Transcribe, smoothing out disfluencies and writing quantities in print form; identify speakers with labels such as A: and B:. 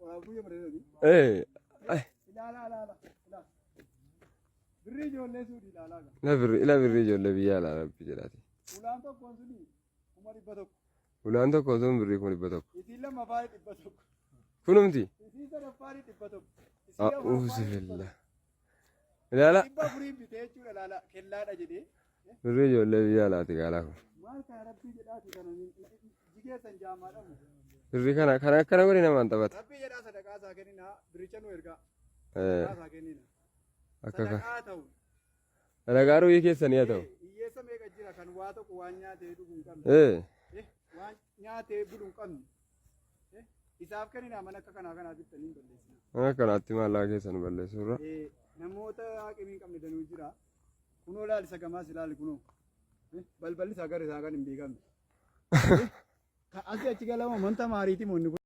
A: Waraabuu jedhanii.
B: Eh, ay,
A: Ilaala ilaala ilaala. Birrii ijoollee suudhi ilaalaa gaa.
B: ila birrii ila birrii ijoollee biyya alaa rabbi jedhaati.
A: Ulaan tokkoon suni 100,000.
B: Ulaan tokko osoo birrii 100,000.
A: Isiin lammaffaan 100.
B: Kunumti.
A: Isiin sadaffaan 100. Isiin
B: A'uuzu
A: afuraffaan 100.
B: billah. Ilaala
A: 400n bitee jechuudha ilaala kellaadha jedhee.
B: birrii ijoollee biyya alaati gaalaa kun.
A: Maal kana rabbii jedhaati kana jigeessan jaamaadhamu.
B: Birrii kana kana akkana godhi namaan taphata.
A: Rabbii jedhaa sadaqaa isaa kenninaa biricha nu ergaa.
B: Eh,
A: Sadaqaa isaa kennina.
B: akka kana.
A: Sadaqaa ta'u.
B: Sadaqaa ruhii keessanii haa ta'u.
A: Hiyyeessa meeqa jira kan waa tokko waan nyaatee dhugu hin qabne.
B: Eh,
A: Eh, waan nyaatee bulu hin qabne. Eh, isaaf kenninaa mana akka kanaa kanaa bittanii hin balleessinaa.
B: mana akkanaatti maallaqa keessan balleessuurra.
A: Eh, namoota haqimii hin qabne danuu jira. Kunoo laali isa gamaas ilaali kunoo. Eh, balballi isaa gara isaa kan hin beekamne. Eh, kan asii achi galama manta maariiti moo inni kun?